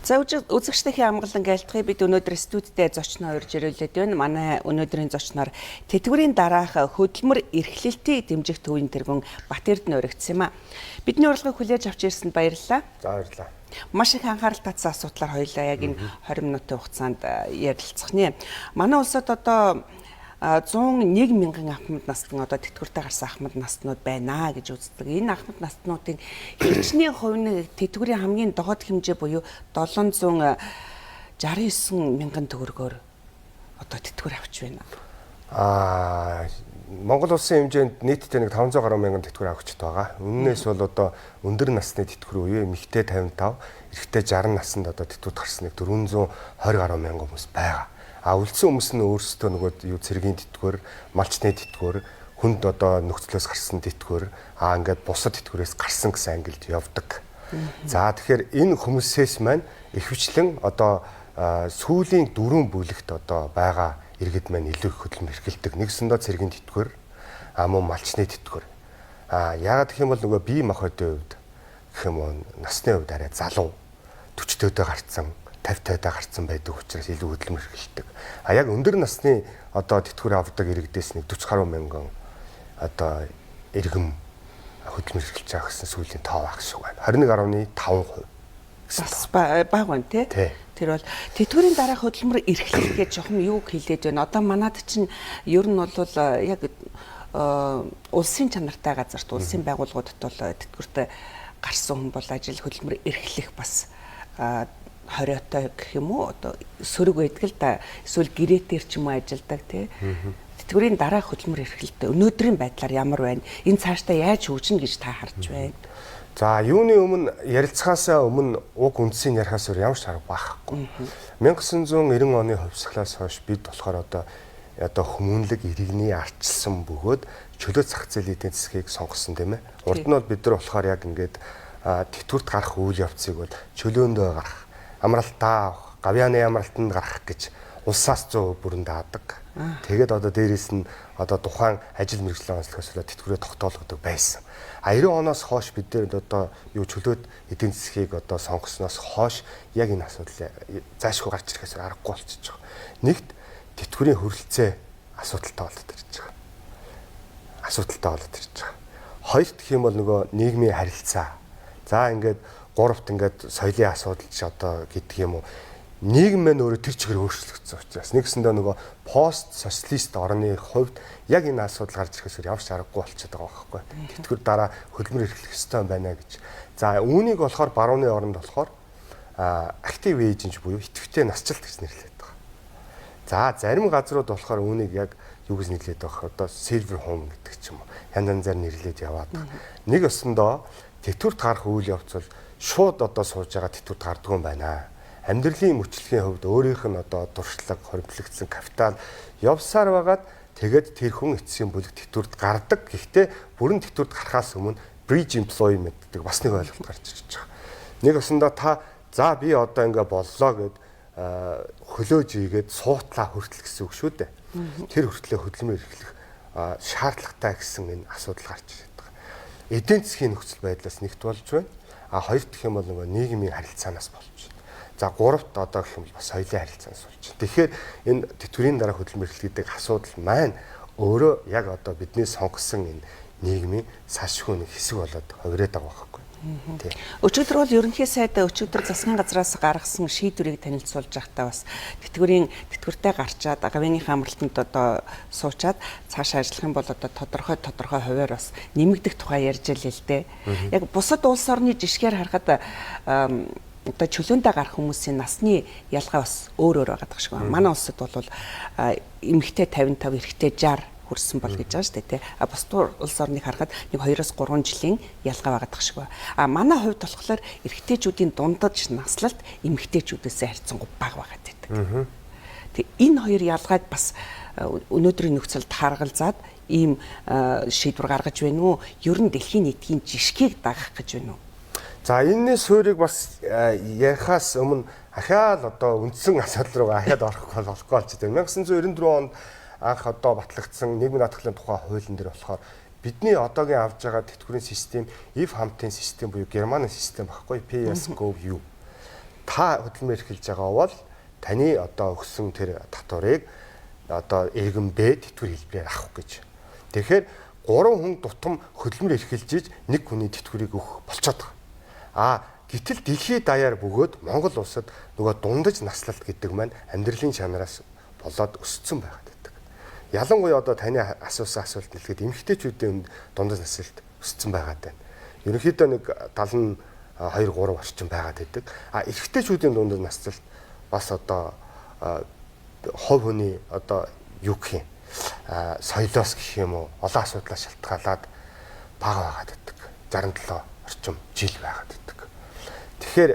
За, үзэгчдийн амгалан айлтгая. Бид өнөөдөр студидээ зочноо урьж ирүүлээд байна. Манай өнөөдрийн зочноор тэтгэврийн дараах хөдөлмөр эрхлэлтийг дэмжих төвийн тэргүүн Бат Эрдэнэ уригдсан юм а. Бидний урилгыг хүлээж авч ирсэнд баярлалаа. За, баярлалаа. Маш их анхаарал татсан асуудлаар хоёулаа яг энэ 20 минутын хугацаанд ярилцах нь. Манай улсад одоо 101 мянган ахмад настан, одоо тэтгэвртэй гарсан ахмад настанууд байна гэж үздэг. Энэ ахмад настануудын хичнээн хувь нь тэтгэврийн хамгийн доод хэмжээ буюу 769 мянган төгрөгөөр одоо тэтгэвэр авч байна. Монгол улсын хэмжээнд нийтдээ нэг 500 гаруй мянган тэтгэвэр авахчид байгаа. Үннээс бол одоо өндөр насны тэтгэвэр үе эмэгтэй 55, эрэгтэй 60 наснд одоо тэтгэврт гарсан нэг 420 гаруй мянган хүмүүс байгаа. А үлдсэн хүмүүс нь өөрсдөө нөгөө юу цэргийн тэтгэвэр, малчны тэтгэвэр, хүнд одоо нөхцлөөс гарсан тэтгэвэр, ингээд бусад тэтгэврээс гарсан гэсэн ангилд явдаг. За, тэгэхээр энэ хүмүүсээс маань ихэвчлэн одоо сүүлийн дөрвөн бүлэгт одоо байгаа иргэд маань илүү их хөдөлмөр эрхэлдэг. Нэгсэндээ цэргийн тэтгэвэр, мөн малчны тэтгэвэр. А яагаад гэх юм бол нөгөө бие махбодын хувьд гэх юм уу, насны хувьд арай залуу, 40 төөдөө гарцсан, 50 тойдоо гарцсан байдаг учраас илүү хөдөлмөр эрхэлдэг. А яг өндөр насны одоо тэтгэвэр авдаг иргэдээс нэг 40 гаруй мянган одоо иргэн хөдөлмөр эрхэлж байгаа гэсэн сүүлийн тоо байх шиг байна. 21.5%. Бас бага байна, тий. Тэр бол тэтгэврийн дараах хөдөлмөр эрхлэх гэж жоохон юу хэлээд байна? Одоо манад чинь ер нь бол яг улсын чанартай газарт, улсын байгууллагуудад бол тэтгэвртэй гарсан хүн бол ажил хөдөлмөр эрхлэх бас хориотой гэх юм уу, одоо сөрөг байдаг л да, эсвэл гэрээтэр ч юм уу ажилдаг, тий. Тэтгэврийн дараах хөдөлмөр эрхлэлт өнөөдрийн байдлаар ямар байна? Энэ цаашдаа яаж хөгжинэ гэж та харж байна? За, юуны өмнө, ярилцахаасаа өмнө уг үндсийг ярихаас өөр ямар ч арга байхгүй. 1990 оны хувьсгалаас хойш бид болохоор одоо хүмүүнлэг иргэний ардчилсан бөгөөд чөлөө зах зээлийн эдийн засгийг сонгосон, тийм ээ. Урд нь бол бид нар болохоор яг ингээд тэтгэврт гарах үйл явцыг бол чөлөөндөө гарах, амралтаа авах, гавьяаны амралтанд гарах гэж улсаас 100% бүрэн даадаг. Тэгээд одоо дээрэс нь одоо тухайн ажил мэргэжлийн онцлогоос тэтгэврээ тогтоолгодог байсан. А 90 оноос хойш бид нар одоо юу чөлөөт эдийн засгийг одоо сонгосноос хойш яг энэ асуудал зайлшгүй гарч ирэхээс аргагүй болчихж байгаа. Нэгт, тэтгэврийн хөрөлцөө асуудалтай болоод ирж байгаа. Асуудалтай болоод ирж байгаа. Хоёрт гэх юм бол нөгөө нийгмийн харилцаа. За, ингээд гуравт ингээд соёлын асуудал ч одоо гэдэг юм уу, нийгэм маань өөрөө тэр чигээр өөрчлөгдсөн учраас нэгсэндээ нөгөө пост социалист орны хувьд яг энэ асуудал гарч ирэхээс ямар ч аргагүй болчиход байгаа байхгүй. Тэтгэвэр дараа хөдөлмөр эрхлэх ёстой байна гэж. За, үүнийг болохоор барууны оронд болохоор active aging буюу идэвхтэй насжилт гэж нэрлэдэг байгаа. За, зарим газрууд болохоор үүнийг яг юу гэж нэрлэдэг байгаа, одоо silver home гэдэг ч юм уу. Янз янзаар нэрлээд яваад байгаа. Нэг өсөндөө тэтгэврт гарах үйл явц бол шууд одоо сууж байгаа тэтгэврт гардаггүй юм байна. Амьдралын мөчлөгийн хувьд өөрийнх нь одоо туршлага, хуримтлагдсан капитал явсаар байгаад тэгээд тэр хүн эцсийн бүлэг тэтгэврт гардаг. Гэхдээ бүрэн тэтгэврт гарахаас өмнө bridge employment гэдэг бас нэг ойлголт гарч ирж байгаа. Нэг өсөндөө та за би одоо ингээ боллоо гэд хөлөөж ийгээд суутлаа хүртэл гэсэн үг шүү дээ. Тэр хүртлээ хөдөлмөр эрхлэх шаардлагатай гэсэн энэ асуудал гарч ирээд байгаа. Эдийн засгийн нөхцөл байдлаас нэгт болж байна. А хоёрт гэх юм бол нөгөө нийгмийн харилцаанаас болж байна. За, гуравт одоо гэх юм бол бас соёлын харилцаанаас болж байна. Тэгэхээр энэ тэтгэврийн дараа хөдөлмөр эрхлэх гэдэг асуудал маань өөрөө яг одоо бидний сонгосон энэ нийгмийн салшгүй нэг хэсэг болоод хувираад байгаа байхгүй. Өчигдөр бол ерөнхий сайд өчигдөр засгийн газраас гаргасан шийдвэрийг танилцуулж байхдаа бас тэтгэврийн тэтгэвртэй гарчаад гавьяаныхаа амралтанд одоо суучаад цаашаа ажиллах юм бол одоо тодорхой тодорхой хувиар бас нэмэгдэх тухай ярьж байлээ л дээ. Яг бусад улс орны жишгээр харахад одоо чөлөөндөө гарах хүмүүсийн насны ялгаа бас өөр өөр байгаа шиг байна. Манай улсад бол эмэгтэй 55, эрэгтэй 60 хүрсэн бол гэж байгаа шүү дээ, тий. А бусад улс орныг харахад нэг 2-оос 3 жилийн ялгаа байгаа шиг байна. А манай хувьд болохоор эрэгтэйчүүдийн дундаж наслалт эмэгтэйчүүдээс харьцангуй бага байгаа гэдэг. Тэг энэ хоёр ялгааг бас өнөөдрийн нөхцөлд харгалзаад ийм шийдвэр гаргаж байна уу? Ер нь дэлхийн нийтийн жишгийг дагах гэж байна уу? За, энэний суурийг бас ярихаас өмнө ахиад одоо үндсэн асуудал руу ахиад орох болохгүй болж байна. 1994 онд анх одоо батлагдсан нийгмийн даатгалын тухай хуулийн дээр болохоор бидний одоогийн авж байгаа тэтгэврийн систем EVE хамтын систем буюу Германы систем багхгүй, Pay as Go You. Та хөдөлмөр эрхэлж байгаа бол таны одоо өгсөн тэр татварыг одоо иргэн Б тэтгэвэр хэлбэрээр авах гэж. Тэгэхээр 3 хүн тутам хөдөлмөр эрхэлж иж нэг хүний тэтгэврийг өгөх болчиход байгаа. А гэтэл дэлхийд даяар бөгөөд Монгол улсад нөгөө дундаж наслалт гэдэг маань амьдралын чанараас болоод өссөн байгаад байдаг. Ялангуяа одоо таны асуусан асуулт нэлээд эмэгтэйчүүдийн өмнө дундаж наслалт өссөн байгаад байна. Ерөнхийдөө нэг 72 3 орчим байгаад байдаг. А эрэгтэйчүүдийн дундаж наслалт бас одоо хувь хүний одоо юу гэх юм соёлоос гэх юм уу олон асуудлаас шалтгаалаад бага байгаад байдаг. 67 орчим жил байгаад байдаг. Тэгэхээр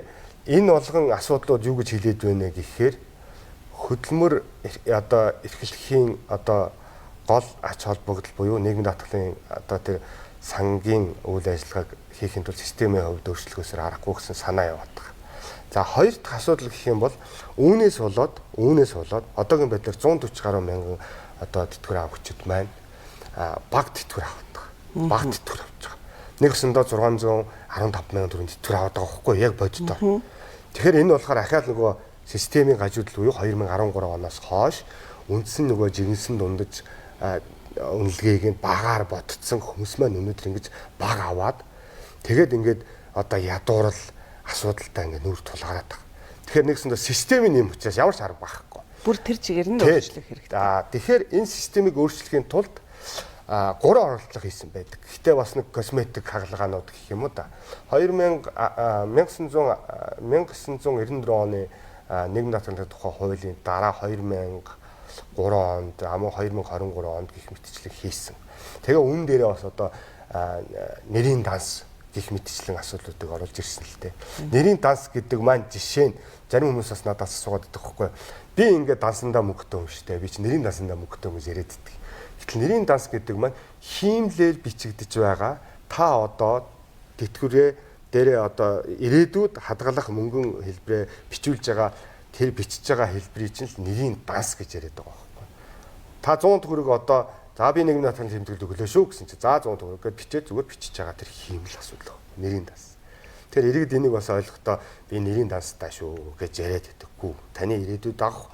энэ болгон асуудлууд юу гэж хэлээд байна гэхээр хөдөлмөр одоо эрхлэхийн одоо гол ач холбогдол буюу нийгмийн даатгалын одоо тэр сангийн үйл ажиллагааг хийхин тулд системийн хувьд өөрчлөхөөсөр аргагүй гэсэн санаа яваад байгаа. За хоёр дахь асуудал гэх юм бол үүнээс болоод одоогийн байдлаар 140 гаруй мянган одоо тэтгэвэр авахчид маань баг тэтгэвэр аваад байгаа. Баг тэтгэвэр авч байгаа. Нэг өсөндөө 615 мянган төгрөгийн тэтгэвэр аваад байгаа байхгүй яг бодитоор. Тэгэхээр энэ болохоор ахаал нөгөө системийн гажуудал буюу 2013 оноос хойш үндсэн нөгөө жигнэсэн дундаж үнэлгээг нь багаар ботцсон хүмүүс маань өнөөдөр ингэж баг аваад тэгээд ингээд одоо ядуурл асуудалтай ингээд нүүр тулгараад байгаа. Тэгэхээр нэгсэндээ системийн юм учраас ямар ч арга байхгүй. Бүр тэр чигээр нь өөрчлөх хэрэгтэй. Аа тэгэхээр энэ системийг өөрчлөхийн тулд гурван оролдлого хийсэн байдаг. Гэхдээ бас нэг косметик хагалгаанууд гэх юм уу да. 1994 оны нийгмийн даатгалын тухай хуулийн дараа 2003 онд амуу 2023 онд гих мэтчлэг хийсэн. Тэгээ үүн дээрээ бас одоо нэрийн данс гих мэтчлэн асуудлуудыг оруулж ирсэн л дээ. Нэрийн данс гэдэг маань жишээ нь зарим хүмүүс бас надаас асуугаад байдаг байхгүй. Би ингээд дансандаа мөнгөтэй юм шүү дээ. Би чи нэрийн дансандаа мөнгөтэй юм гэж яриад байдаг. Гэтэл нэрийн данс гэдэг маань хиймлээр бичигдэж байгаа. Та одоо тэтгэврээ дээрээ одоо ирээдүйд хадгалах мөнгөн хэлбэрээ бичүүлж байгаа тэр бичиж байгаа хэлбэрийг чинь л нэрийн данс гэж яриад байгаа байхгүй. Та 100 төгрөг одоо за би нийгмийн даатгалын тэмдэглэл өглөө шүү гэсэн чи за 100 төгрөг гэд бичээд зүгээр бичиж байгаа тэр хиймэл асуудал. Нэрийн данс. Тэр иргэд энийг бас ойлгохдоо би нэрийн данстай шүү гэж яриад байдаггүй. Таны ирээдүйд авах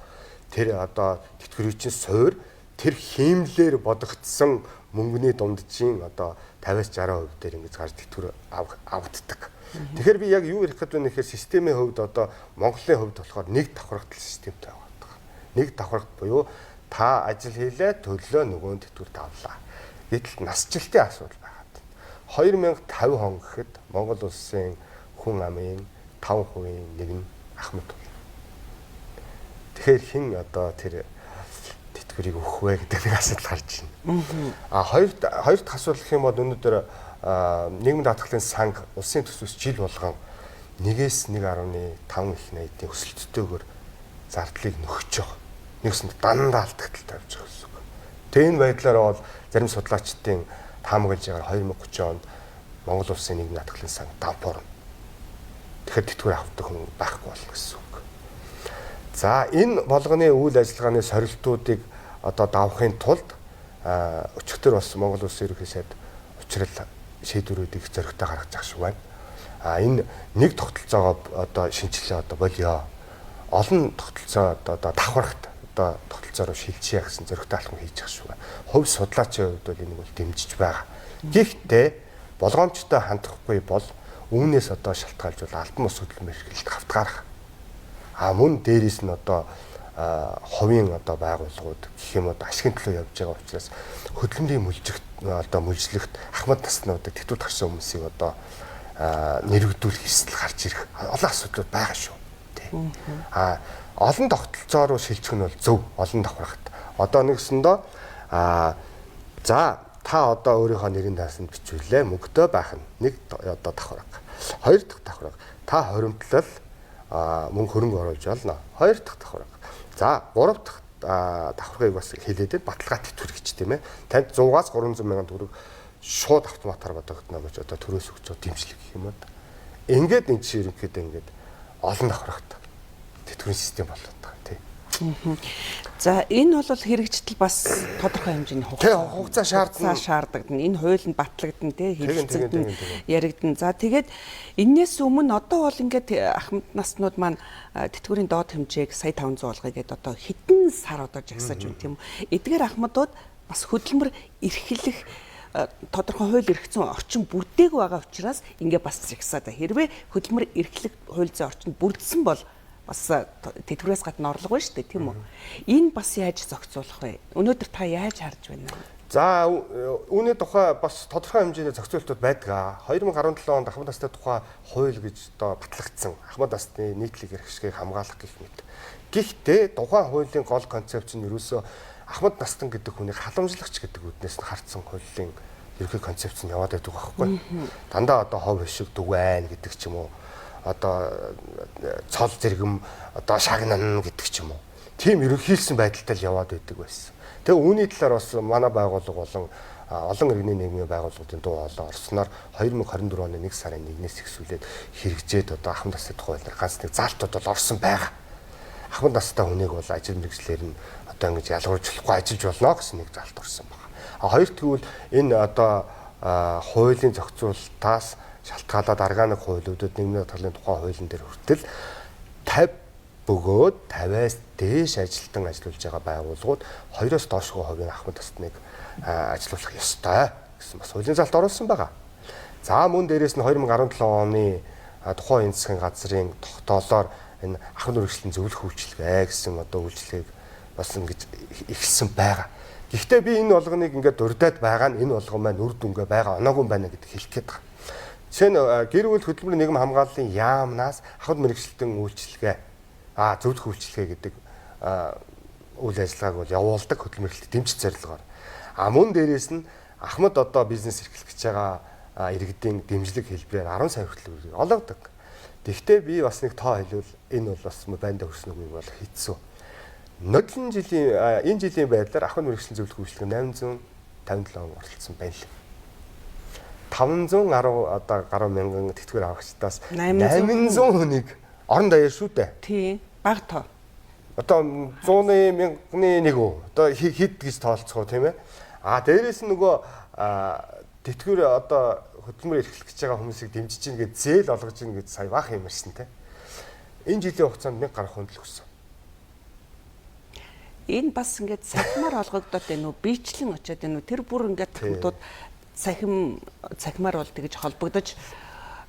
тэр одоо тэтгэврийн чинь суур тэр хиймлээр бодогдсон мөнгөний дунджийн одоо 50-аас 60% дээр ингэж гарч тэтгэвэр авагддаг. Тэгэхээр би яг юу ярих гээд байна гэхээр системийн хувьд одоо Монголын хувьд болохоор нэг давхаргатал системтэй байгаа. Нэг давхаргат буюу та ажил хийлээ төлөө нөгөө нь тэтгэвэр тавлаа. Гэтэл насжилтын асуудал байгаад байна. 2050 он гэхэд Монгол улсын хүн амын 5% нэг нь ахмад болно. Тэгэхээр хэн одоо тэр тэтгэврийг өгөх вэ гэдэг нэг асуудал гарч байна. А хоёр дахь асуудал гэх юм бол өнөөдөр нийгмийн даатгалын санг улсын төсвөөс жил болгон 1-ээс 1.5 их найдын өсөлттэйгээр зардлыг нөхөж байгаа. Нэгсэнд дандаа алдагдaltaй тавьж байгаа гэсэн үг. Тэгээ энэ байдлаар бол зарим судлаачдын таамаглаж байгаа 2030 онд Монгол улсын нийгмийн даатгалын сан дампуурна. Тэгэхээр тэтгэвэр авдаг хүн байхгүй болно гэсэн үг. За энэ болгоны үйл ажиллагааны сорилтуудыг одоо давахын тулд өчигдөр бас Монгол Улсын ерөнхий сайд учрал шийдвэрүүдийг зоригтой гаргаж байгаа шиг байна. А энэ нэг тогтолцоогоо одоо шинжилгээ одоо болио. Олон тогтолцоо одоо давхархт одоо тогтолцоо руу шилжижээ гэсэн зоригтой алхам хийж байгаа шүү. Хувь судлаачийн хувьд бол энийг бол дэмжиж байгаа. Гэхдээ болгоомжтой хандахгүй бол үүнээс одоо шалтгаалж бол албан бус хөдөлмөр эрхлэлт хавтгаарах. А мөн дээрээс нь одоо хувийн одоо байгууллагууд гэх юм уу ашигын төлөө явж байгаа учраас хөдөлмөрийн мүлжигт одоо мүлжлэгт ахмад наснуудыг тэтгэврт гарсан хүмүүсийг одоо нэрвэгдүүлэх эрсдэл гарч ирэх олон асуудлууд байгаа шүү. Тэ. А олон тогтолцоо руу шилжих нь бол зөв, олон давхархат. Одоо нэгсэндөө за та одоо өөрийнхөө нэрийн даасанд бичүүлээ, мөнгөтэй байх нь нэг одоо давхарга. Хоёр дахь давхарга. Та хоримтлал мөнгө хөрөнгө оруулж болно. Хоёр дахь давхарга. За гурав дахь давхаргыг бас хэлээд баталгаа тэтгэвэр гэж тийм ээ. Танд 100-аас 300 мянган төгрөг шууд автоматар бодогдно гэж одоо төрөөс өгч байгаа дэмжлэг гэх юм уу. Ингээд энэ чинь ерөнхийдөө ингээд олон давхаргатай тэтгэврийн систем болоод байгаа тий. За энэ бол хэрэгжтэл бас тодорхой хэмжээний хугацаа шаардна. Шаардлагадна. Энэ хууль нь батлагдана, тий, хэрэгжигдэн яригдана. За тэгээд энээс өмнө одоо бол ингээд ахмад наснууд маань тэтгэврийн доод хэмжээг сая 500 болгоё гэдээ одоо хэдэн сар одоо жагсааж байна, тийм үү. Эдгээр ахмадууд бас хөдөлмөр эрхлэх тодорхой хууль эрх зүйн орчин бүрдээгүй байгаа учраас ингээ бас жагсаад. Хэрвээ хөдөлмөр эрхлэх хууль зүйн орчинд бүрдсэн бол бас тэтгэврээс гадна орлого байна шүү дээ, тийм үү? Энэ бас яаж зохицуулах вэ? Өнөөдөр та яаж харж байна? За үүний тухай бас тодорхой хэмжээний зохицуултууд байдаг. 2017 онд ахмад насны тухай хууль гэж одоо батлагдсан. Ахмад насны нийтлэг эрх ашгийг хамгаалах гэх мэт. Гэхдээ тухайн хуулийн гол концепц нь ерөөсөө ахмад настан гэдэг хүнийг халамжлагч гэдэг үднээс нь харцсан хуулийн ерөнхий концепц нь яваад байдаг байхгүй. Дандаа одоо хов хишиг дүг байна гэдэг ч юм уу, одоо цол зэрэгэм одоо шагнана гэдэг ч юм уу. Тийм ерөнхийлсэн байдалтай л яваад байдаг байсан. Тэгээ үүний талаар бас манай байгууллага болон олон иргэний нийгмийн байгууллагуудын дуу хоолой орсноор 2024 оны 1 сарын 1-ээс эхлүүлээд хэрэгжээд одоо ахмад насны тухай хуулиар ганц нэг заалтууд бол орсон байгаа. Ахмад настай хүнийг бол ажил мэргэжлэр нь одоо ингэж ялгуулж болохгүй ажиллаж болно гэсэн нэг заалт орсон байна. А хоёр тэгвэл энэ одоо хуулийн зохицуултаас шалтгаалаад аргаанаг хуулиудад нийгмийн даатгалын тухай хуулийн дээр хүртэл 50 бөгөөд 50-аас дээш ажилтан ажиллуулж байгаа байгууллагууд 2-оос доошгүй хувийн ахмад насныг ажилуулах ёстой гэсэн бас хуулийн заалт оруулсан байгаа. За мөн дээрээс нь 2017 оны тухайн энэ засгийн газрын тогтоолоор энэ ахмад үргэлжлэн зөвлөх үйлчилгээ гэсэн одоо үйлчилгээг бас ингэж эхэлсэн байгаа. Гэхдээ би энэ болгоныг ингээд дурдаад байгаа нь энэ болгон маань үр дүнгээ байгаа оноогүй байна гэдэг хэлэх гээд байгаа. Жишээ нь гэр бүл хөдөлмөрийн нийгэм хамгааллын яамнаас ахмад мэргэжилтэн үйлчилгээ зөвлөх үйлчилгээ гэдэг үйл ажиллагааг бол явуулдаг хөдөлмөр эрхлэлт дэмжих зорилгоор. А мөн дээрээс нь ахмад одоо бизнес эрхлэх гэж байгаа иргэдийн дэмжлэг хэлбэрээр 10 сая хүртэл олгодог. Гэхдээ би бас нэг тоо хэлвэл энэ бол бас байндаа хүрсэн үгүй бол хэцүү. Нодлон жилийн энэ жилийн байдлаар ахмад мэргэжилтэн зөвлөх үйлчилгээ 857 он оролцсон байна л. 510 одоо гаруй мянган тэтгэвэр авагчдаас 800 хүнийг орон даяар шүү дээ. Тий, бага тоо. Одоо 100-ны мянганы нэг үү. Одоо хэд гэж тоолцох уу, тийм ээ. А дээрээс нь нөгөө тэтгэвэр одоо хөдөлмөр эрхлэх гэж байгаа хүмүүсийг дэмжиж гин гэж зээл олгож гин гэж сая баах юм ярьсан те. Энэ жилийн хугацаанд 1000 гаруй хүн л өссөн. Энэ бас ингээд цахимаар олгогдоод байна уу? Биечлэн очиод байна уу? Тэр бүр ингээд тахмтууд цахимаар бол тэгж холбогдож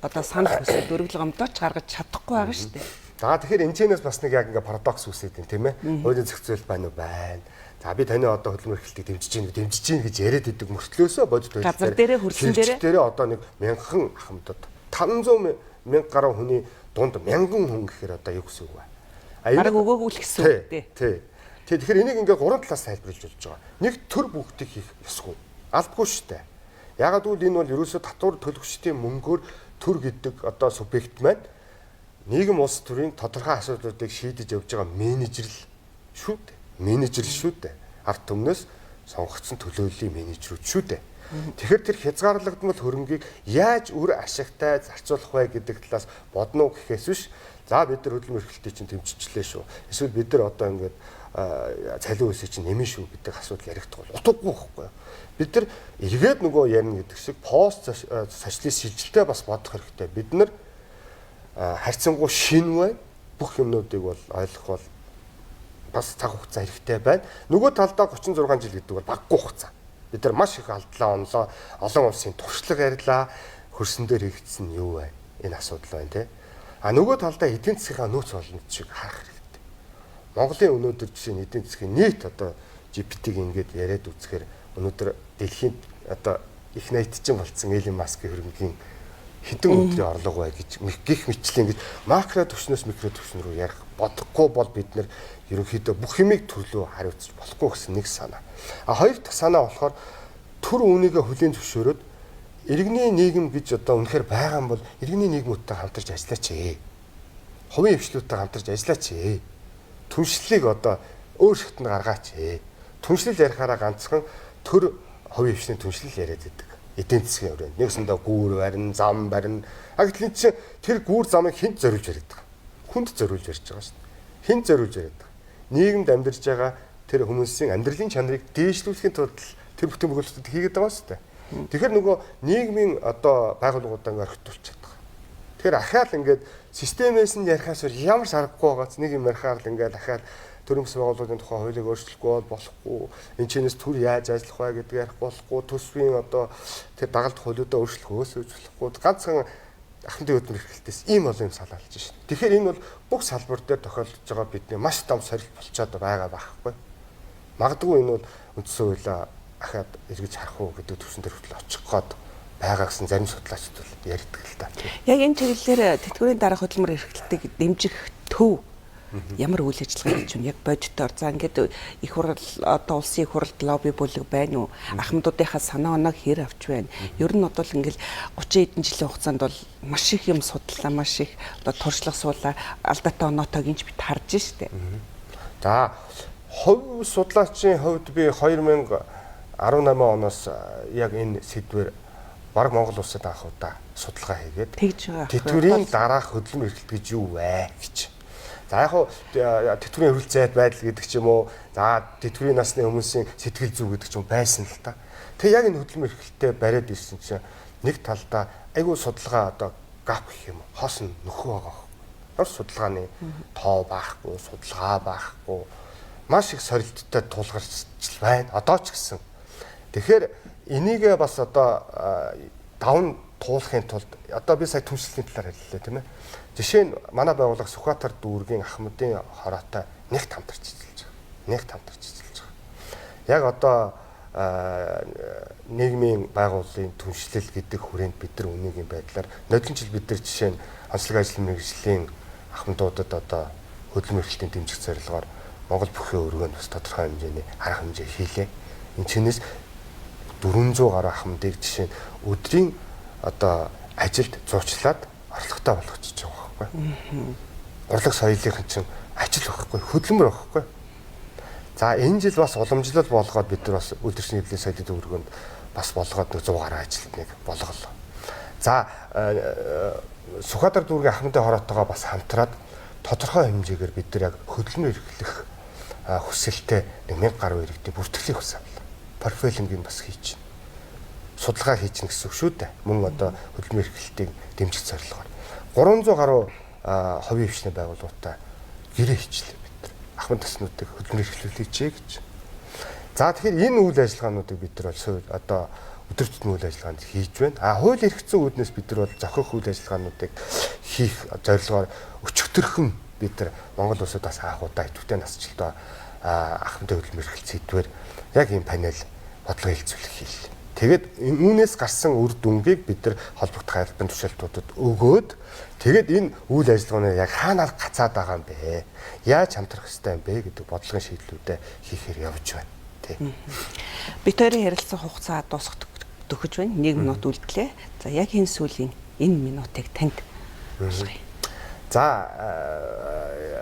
одоо санал хүсэл дөрвөл гомдооч гаргаж чадахгүй байгаа шүү дээ. За тэгэхээр энэ чэнэс бас нэг яг ингээ парадокс үүсээд байна, тийм ээ. Хуулийн зохицол байна уу? Байна. За би таны одоо хөдөлмөр эрхлэлтийг дэмжиж гин дэмжиж гин гэж яриад идэг мөртлөөсөө бодит байдал газар дээрээ хөрсөн дээрээ одоо нэг мянган ахмадад 500 мянга гаруй хүний дунд мянган хүн гэхээр одоо юу гэсэн үг вэ? Бараг өгөөгүй л гэсэн үг дээ. Тий. Тэгэхээр энийг ингээ гурван талаас тайлбарлаж болж байгаа. Нэг төр бүгдийг хийх ёсгүй. Албагүй шүү дээ. Ягаад гэвэл энэ бол ерөөсөө татвар төлөгчдийн мөнгөөр төр гэдэг одоо субъект маань нийгэм улс төрийн тодорхой асуудлуудыг шийдэж явж байгаа менежер л шүү дээ. Менежер шүү дээ. Ард түмнээс сонгогдсон төлөөллийн менежерүүд шүү дээ. Тэгэхээр тэр хязгаарлагдмал хөрөнгийг яаж үр ашигтай зарцуулах вэ гэдэг талаас бодно гэхээс биш. За бид нар хөдөлмөр эрхлэлтийг чинь дэмжичлээ шүү. Эсвэл бид нар одоо ингээд цалин үсийг чинь нэмэн шүү гэдэг асуудал яригдах бол утгагүй байхгүй юу? Бид нар эргээд нөгөө ярина гэдэг шиг пост социалист шилжилтээ бас бодох хэрэгтэй. Бид нар харьцангуй шин байна. Бүх юмнуудыг бол ойлгох бол бас цаг хугацаа хэрэгтэй байна. Нөгөө талдаа 36 жил гэдэг бол багагүй хугацаа. Бид нар маш их алдлаа, онлоо, олон улсын туршлага ярьлаа. Хөрсөн дээр хийгдсэн нь юу вэ? Энэ асуудал байна, тий. А нөгөө талдаа эдийн засгийнхаа нөөц боломж шиг харах хэрэгтэй. Монголын өнөөдөр жишээ нь эдийн засгийн нийт одоо GPT-г ингээд яриад үзэхээр өнөөдөр дэлхийн одоо их найтчин болцсон Элон Маскын хөрөнгийн хэдэн өдрийн орлого бай гэж гих мэтлэн ингэж макро түвшнөөс микро түвшин рүү ярих бодохгүй бол бид нэр ерөнхийдөө бүх юмыг төрлөө хариуцж болохгүй гэсэн нэг санаа. А хоёр дахь санаа болохоор төр үүнийгээ хүлийн зөвшөөрөөд иргэний нийгэм гэж одоо үнэхээр байгаа юм бол иргэний нийгмүүдтэй хамтарч ажиллаач ээ. Хувийн хвшлүүдтэй хамтарч ажиллаач ээ. Түншлэлийг одоо өөр шатанд гаргаач ээ. Түншлэл ярихаараа ганцхан төр хувийн хвшлийн түншлэл яриад байдаг. Эдийн засгийн өрөөнд нэгсэндээ гүүр барина, зам барина. А гэтэл энэ чинь тэр гүүр замыг хүнд зориулж яриад байгаа. Хүнд зориулж ярьж байгаа шүү дээ. Хүнд зориулж яриад байгаа. Нийгэмд амьдарч байгаа тэр хүмүүсийн амьдралын чанарыг дээшлүүлэхийн тулд тэр бүтэн бөгөөдлөлтөд хийгээд байгаа шүү дээ. Тэгэхээр нөгөө нийгмийн одоо байгууллагуудаа ингээ орхитуулчихад байгаа. Тэгэхээр ахаал ингээд системээс нь ярихаас өөр ямар ч аргагүй байгаац нэг юм ярихаар л ингээд ахаал төрийн бас байгууллагын тухай хуулийг өөрчлөхгүй бол болохгүй. Энэ чинээс төр яаж ажиллах вэ гэдгийг ярих болохгүй. Төсвийн одоо тэр дагалдах хуулиудаа өөрчлөх өөсөж болохгүй. Ганцхан ахмадын хөдөлмөр эрхлэлтээс ийм олон юм салаалж шин. Тэгэхээр энэ бол бүх салбар дээр тохиолдож байгаа бидний маш том сорилт болчоод байгаа байхгүй. Магадгүй энэ бол үндсэн хуулиа ахаад эргэж харах уу гэдэг төвшин дээр хүртэл очих гээд байгаа гэсэн зарим судлаачид бол ярьдаг л да. Яг энэ чиглэлээр тэтгэврийн дараах хөдөлмөр эрхлэлтийг дэмжих төв ямар үйл ажиллагаа хийж байна? Яг бодитоор за ингээд их хурл одоо улсын их хурлд лобби бүлэг байна уу? Ахмадуудынхаа санаа оноог хэр авч байна? Ер нь одоо л ингээд 30 хэдэн жилийн хугацаанд бол маш их юм судлаа, маш их одоо туршлага суулаа, алдаатай оноотойг инч бит харж штэ. За хувь судлаачийн хувьд би 2018 оноос яг энэ сэдвээр бараг Монгол улсад анх удаа судалгаа хийгээд тэтгэврийн дараах хөдөлмөр эрхлэлт гэж юу вэ гэж. За яг хуу тэтгэврийн хөрөлт зайд байдал гэдэг ч юм уу, за тэтгэврийн насны хүмүүсийн сэтгэл зүй гэдэг ч юм байсан л та. Тэгээ яг энэ хөдөлмөр эрхлэлтээ бариад ирсэн чинь нэг талдаа айгүй судалгаа одоо гап гэх юм уу, хоос нь нөхөө байгаа. Ямар судалгааны тоо байхгүй, судалгаа байхгүй, маш их сорилттой тулгарч байна. Одоо ч гэсэн. Тэгэхээр энийгээ бас одоо даван туулахын тулд одоо би сая түншлэлийн талаар хэллээ тийм ээ. Жишээ нь манай байгууллага Сүхбаатар дүүргийн Ахмадын хороотой нэгт хамтарч ажиллаж байгаа. Нэгт хамтарч ажиллаж байгаа. Яг одоо нийгмийн байгууллагын түншлэл гэдэг хүрээнд бид нар үнэгийн байдлаар нодлон жил бид нар жишээ нь онцлог ажил мэргэжлийн ахмадуудад одоо хөдөлмөр эрхлэлтийн дэмжих зорилгоор Монгол бүхий өргөөнд бас тодорхой хэмжээний арга хэмжээ хийлээ. Энэ чинээс 400 гаруй ахмадыг жишээ нь өдрийн одоо ажилд зуучлаад орлоготой болгочихж байгаа байхгүй. Урлаг соёлынх чинь ажил байхгүй, хөдөлмөр байхгүй. За энэ жил бас уламжлал болгоод бид нар бас үйлдвэрчний хэвлэлийн соёлын төвөргөнд бас болгоод нэг 100 гаруй ажилтныг болголоо. За Сүхбаатар дүүргийн Ахмадын хороотойгоо бас хамтраад тодорхой хэмжээгээр бид нар яг хөдөлмөр эрхлэх хүсэлтэй 1000 гаруй иргэдийн бүртгэлийг бас авлаа. Профайлингийг бас хийж байна. Судалгаа хийж гин гэсэн үг шүү дээ. Мөн одоо хөдөлмөр эрхлэлтийг дэмжих зорилгоор 300 гаруй хувийн хвшний байгууллагуудтай гэрээ хийчлээ бид нар. Ахмад таснуудыг хөдөлмөр эрхлүүлээч гэж. За тэгэхээр энэ үйл ажиллагаануудыг бид нар бол одоо өдөр тутмын үйл ажиллагаанд хийж байна. А хууль эрх зүйн үүднээс бид нар бол зохих үйл ажиллагаануудыг хийх зорилгоор өчигдөрхөн бид нар Монгол улсад бас анх удаа идэвхтэй насжилтаа ахмадын хөдөлмөр эрхлэлт сэдвээр яг ийм панел бодлого хэлцүүлэх хийлээ. Тэгээд үүнээс гарсан үр дүнгийг бид нар холбогдох албан тушаалтуудад өгөөд тэгээд энэ үйл ажиллагааны яг хаанаар гацаад байгаа юм бэ? Яаж хамтрах ёстой юм бэ гэдэг бодлогын шийдлүүдээ хийхээр явж байна. Тий. Бид хоёрын ярилцах хугацаа дуусах дөхөж байна. 1 минут үлдлээ. За яг энэ сүүлийн энэ минутыг танд болгоё. За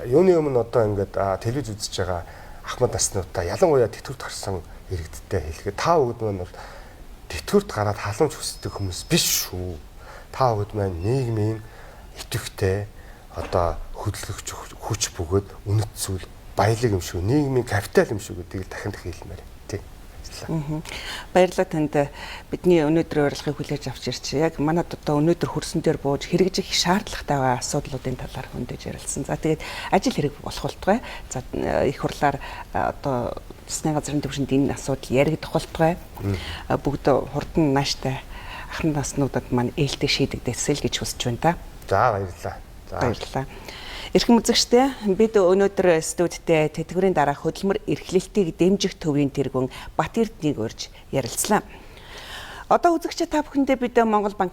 юуны өмнө одоо ингээд телевиз үзэж байгаа ахмад наснуудаа ялангуяа тэтгэврт гарсан иргэдтэй хэлэхэд та бүгд маань бол тэтгэврт гараад халамж хүсдэг хүмүүс биш шүү. Та бүгд маань нийгмийн идэвхтэй одоо хөдөлгөгч хүч бөгөөд үнэт зүйл баялаг юм шүү. Нийгмийн капитал юм шүү гэдгийг дахин дахин хэлмээр. Тий. Баярлалаа танд бидний өнөөдрийн урилгыг хүлээж авч ирч. Яг манад одоо өнөөдөр хөрсөн дээр бууж хэрэгжих шаардлагатай байгаа асуудлуудын талаар хөндөж ярилцсан. За тэгээд ажил хэрэг болох болтугай. За их хурлаар одоо засгийн газрын түвшинд энэ асуудал яригдах болтугай. Бүгд хурдан нааштай ахмад наснуудад маань ээлтэй шийдэгдээсэй л гэж хүсэж байна та. За баярлалаа. За баярлалаа. Эрхэм үзэгчдээ бид өнөөдөр студидтэй тэтгэврийн дараах хөдөлмөр эрхлэлтийг дэмжих төвийн тэргүүн Бат Эрднийг урьж ярилцлаа. Одоо үзэгчид та бүхэндээ бид Монгол банк